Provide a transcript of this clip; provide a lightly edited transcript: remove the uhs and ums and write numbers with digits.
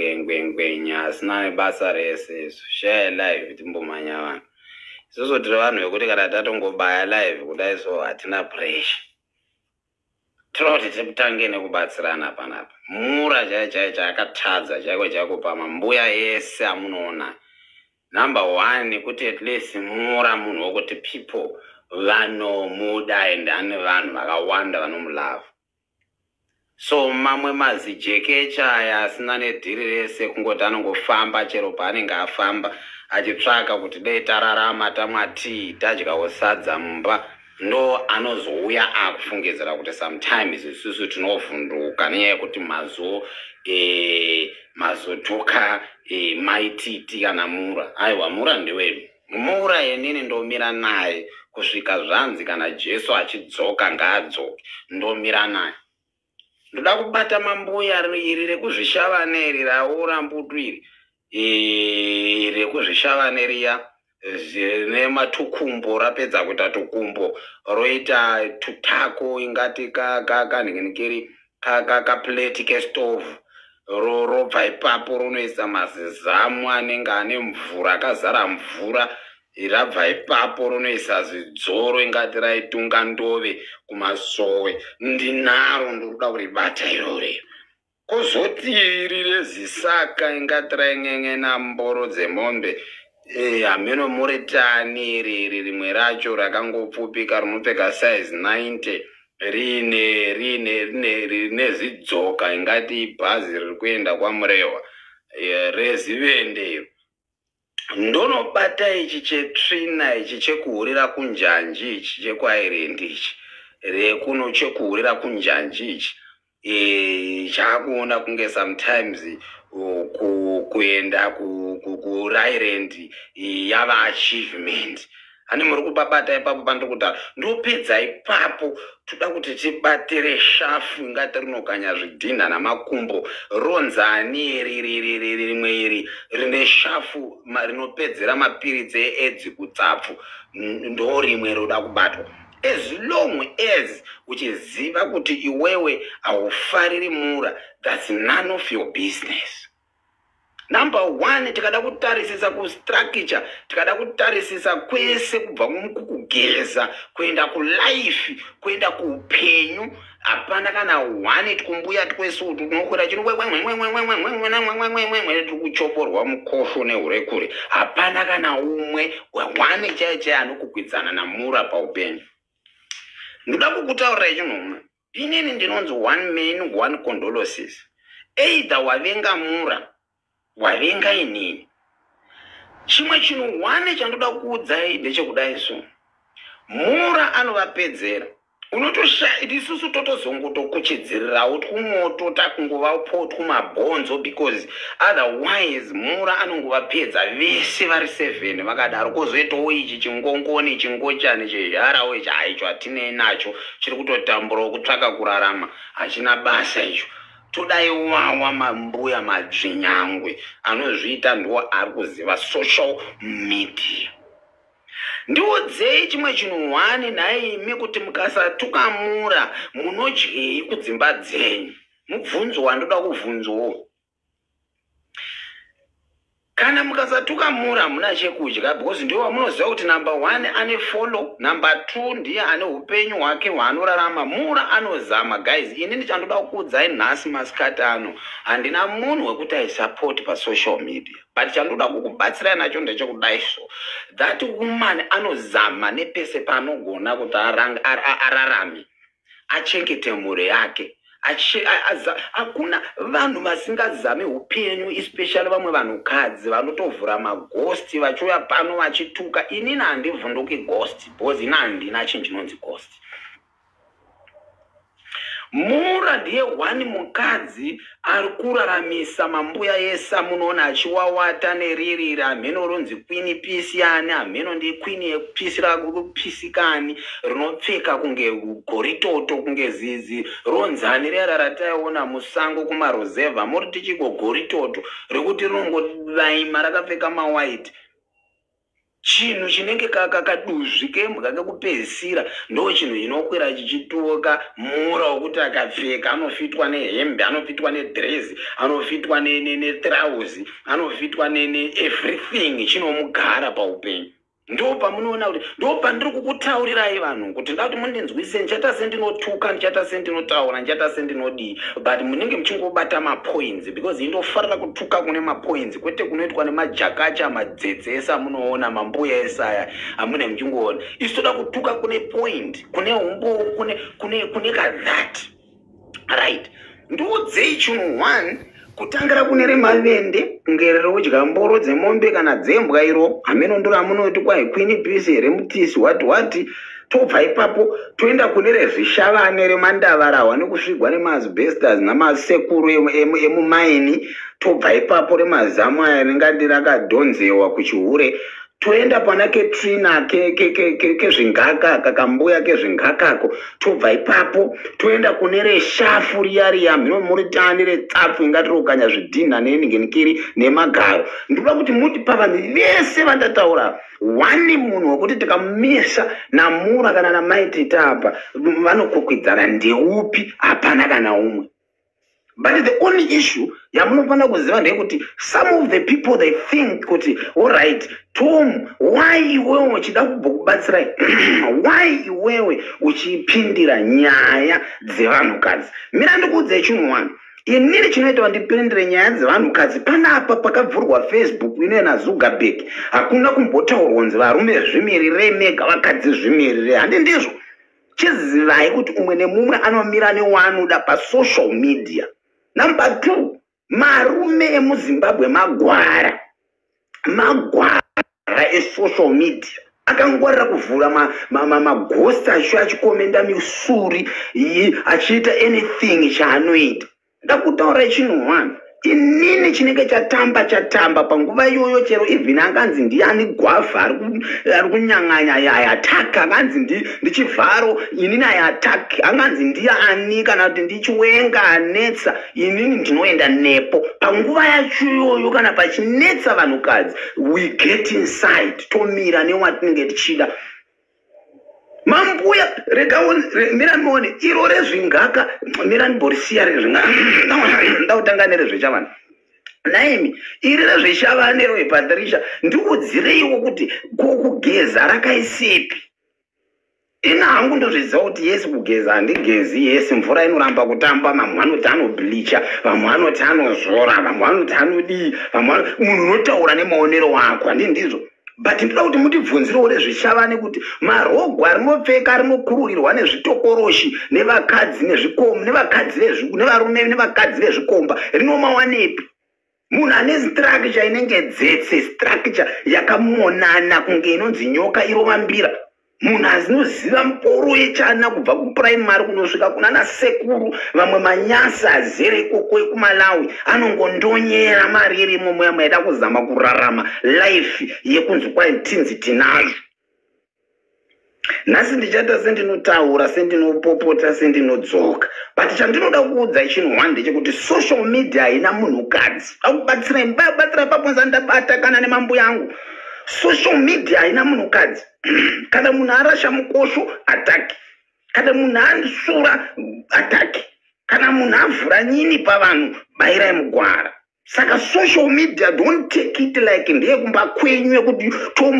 Ngwengwengwenya asina nebasa rese izvo. Share live timbomhanya vanhu. Isusu tiri vanhu vekuti kana tatongobaya live kudai so hatina pressure. Tinoda kuti titange nekubatsirana panapa. Mura chaiyo chaiyo chaakatadza chaiko chaiko pamambuya ese amunoona. Number one kuti at least Mura munhu wekuti people vanomuda and ane vanhu vakawanda vanomulava. So mamwe mazijekecha aya asina nedhiri rese, kungoti anongofamba chero paanenge afamba achitsvaka kuti dei tararama, tamwa tii, tadyawo sadza mumba, ndo anozouya akufungidzira kuti sometimes isusu tinovhunduka nenyaya yekuti mazotuka maititi kana Mura. Aiwa, Mura ndewedu. Mura yenini ndomira naye kusvika zvanzi kana Jesu achidzoka ngaadzoke, ndomira naye. Ndoda kubata mambuya iri rekuzvishavane iri raura mbutu iri, rekuzvishavane riya rine matukumbo, rapedza kuita tukumbo roita tutako ingati kanhinginikiri kaplate kestovhu, robva ipapo ronoisa mazizamu anenge ane mvura, akazara mvura. Rabva ipapo ronoisa zidzoro ingati raitunga ndove kumasowe. Ndinaro, ndoda kuribata irori. Kuzoti iri rezisaka ingati rain'en'ena mboro dzemombe, hameno muritani iri rimwe racho rakangopfupika rinopfeka size 90, riine riine rine rine zidzoka ingati ibhazi riri kuenda kwaMurehwa, rezivende iro. Ndonobata ichi chetsvina ichi chekuhurira kunjanji ichi chekuairendi ichi rekuno chekuhurira kunjanji ichi, chaakuona kunge sometimes kuenda kuairendi yava achievement. Hani muri kupabata ipapo pandiri kutaura? Ndopedza ipapo. Toda kuti tibatire shafu ingati rinokanya zvidhinha namakumbo ronzani rimwe iri rine shafu rinopedzera mapiritsi eedzi kutsapfu. Ndo rimwe roda kubatwa. As long as uchiziva kuti iwewe haufariri Mura, that's none of your business. Number one, tikada kutarisisa kustructure, tikada kutarisisa kwese kubva kukugeza kuenda kulife, kuenda kuupenyu, hapana kana one twumbuya twese utu tunokwira chino tiri kuchoporwa mukosho neurekure. Hapana kana umwe one chaiye chaiye anokukwidzana naMura paupenyu. Ndoda kukutaurirai chinhu. Inini ndinonzi one man one condolosis. Either wavenga Mura, wavenga inini. Chimwe chinhu one chandoda kuudzai ndechekudai so: Mura anovapedzera. Unotosha isusu totozongotokuchidzirirawo twumoto takungovapo twumabhonzo, because otherwise Mura anongovapedza vese vari seven vakadaro. Kwozoitawo ichi chingongoni, chingochani chezharawo ichi, haicho hatinei nacho, chiri kutotamburawo kutsvaka kurarama, hachina basa icho. Todai wawa mambuya madzvinyangwe anozviita ndo ari kuziva social media. Ndiudzei chimwe chinhu one nhaimi, kuti mukasatukamura munodyei kudzimba dzenyu? Mubvunzo wandoda kubvunzwawo. Kana mukasatukamura hamuna chekudya, because ndiwo wamunoziva kuti number one ane follow, number two ndiye ane upenyu hwake hwaanorarama. Mura anozama, guys. Inini chandoda kukuudzai nhasi masikati ano, handina munhu wekuti aisupport pasocial media, but chandoda kukubatsirai nacho ndechekudai so: that woman anozama nepese paanogona kuti ararame, achengete mhuri yake. Hakuna vanhu vasingazami upenyu, especially vamwe vanhukadzi vanotovhura maghost vachiuya pano vachituka. Inini handivhunduki ghost, because ini handina chinhu chinonzi ghost. Mura ndiye one mukadzi ari kuraramisa mambuya ese amunoona achiwawata neririra. Hameno ronzi Queen Pisi yani, hameno ndi queen yepisi rakupisikani rinopfeka kunge goritoto, kunge zizi ronzani riya rataiona musango kumarozevha, muri tichiko goritoto rekuti rinongovaima rakapfeka mawhite. Chinhu chinenge kaduzvi kembwa kekupedzisira ndo chinhu chinokwira chichituka Mura wekuti akapfeka anofitwa nehembe, anofitwa nedhirezi, anofitwa netrauzi, anofitwa neeverything chinomugara paupenyu. Ndo pamunoona kuti ndo pandiri kukutaurirai vanhu kuti nda kuti mundinzwise. Ndichaita sendinotuka, ndichaita sendinotaura, ndichaita sendinodii, but munenge muchingobata mapoints, because indofarira kutuka kune mapoints, kwete kunoitwa nemajakacha madzetse ese amunoona, mambuya esaya amune muchingoona. Isu toda kutuka kune point, kune umbowo, kune kathat, right? Ndiudzei chinhu one, kutangira kune remavende, kunge rinodya mboro dzemombe kana dzembwa iro, hameno ndiro amunoti kwai Queen Peace here, mutisi wati wati. Tobva ipapo toenda kune rezvishavane, remandavarahwa nekusvigwa nemaasbestos namasekuru emumaini. Tobva ipapo remazamu aya ringati rakadhonzewa kuchihure. Toenda pana Ketrina kezvingaka, kakambuya kezvingakako. Tobva ipapo toenda kune reshafu riya riya, mhino muritani retsapfu ingati rokanya zvidhinha nenhinginikiri nemagaro. Ndinoda kuti muti pavanhu vese vandataura, one munhu wekuti tikamumisa naMura kana naMaitita apa vanokwikwidzana ndeupi? Hapana kana umwe. But the only issue yamunofanira kuziva ndeyekuti some of the people, they think kuti, allright Tom, why iwewe uchida kubva kubatsirai? Why iwewe uchipindira nyaya dzevanhukadzi? Mira ndikuudzei chinhu one. Inini chinoita ndipindire nyaya dzevanhukadzi panapa, pakavhurwa Facebook inoye naZuckerberg, hakuna kumbotaurwa kunzi varume zvimirirei mega, vakadzi zvimirire. Handi ndizvo? Chizivai kuti umwe nemumwe anomira newaanoda pasocial media. Number two, marume emuZimbabwe magwara, magwara esocial media, akangwarira kuvhura maghost acho, achikomenda misuri, achiita anything chaanoita. Ndakutaura chinhu one, inini chinenge chatamba chatamba panguva iyoyo. Chero even anganzi ndiani gwavha ari kunyang'anya, ayattack, anganzi ndichivharo, inini ayattack, anganzi ndiani, kana kuti ndichiwenga anetsa, inini ndinoenda nepo panguva yacho iyoyo. Kana pachinetsa vanhukadzi, we get inside, tomira newatinenge tichida. Mambuya, rega mira muone iro rezvingaka. Mira ndimborisiya rezvingaka, ndakutanga nerezvechavana. Naimi iri rezveshavane rePatricia, ndikudzireiwo kuti kokugeza rakaisepi? Ina hangu ndozviziva kuti yes, kugeza handigezi. Yes, mvura inoramba kutamba. Vamwe vanoti anobleacha, vamwe vanoti anozora, vamwe vanoti anodii, vamwe munhu unotaura nemaonero ako, handi ndizvo? But ndoda kuti mutibvunzirewo rezvishavane kuti marogwa rinopfeka rinokururirwa nezvitokoroshi nevakadzi nezvikomo nevakadzi nevarume nevakadzi vezvikomba rinomawanepi? Munhu ane structure inenge dzetse, structure yakamonana kunge inonzi nyoka irova mbira, munhu azinoziva muporo yechana kubva kupuraimari kunosvika kuna nasekuru. Vamwe manyasa azere ikoko ekuMalawi anongondonyera mari irimo muya maida kuzama kurarama life yekunzi kwai tinzi tinazvo. Nhasi ndichaita sendinotaura, sendinopopota, sendinodzoka, but chandinoda kuudza chinhu one ndechekuti social media haina munhukadzi. Akubatsirai, babatsirai paponza ndabata kana nemambuya angu. Social media haina munhukadzi. Kana munhu arasha mukosho, attack. Kana munhu ansura, attack. Kana munhu avhura nyini pavanhu, bayirai mugwara. Saka social media, don't take it like ndeyekumba kwenyu yekuti Tom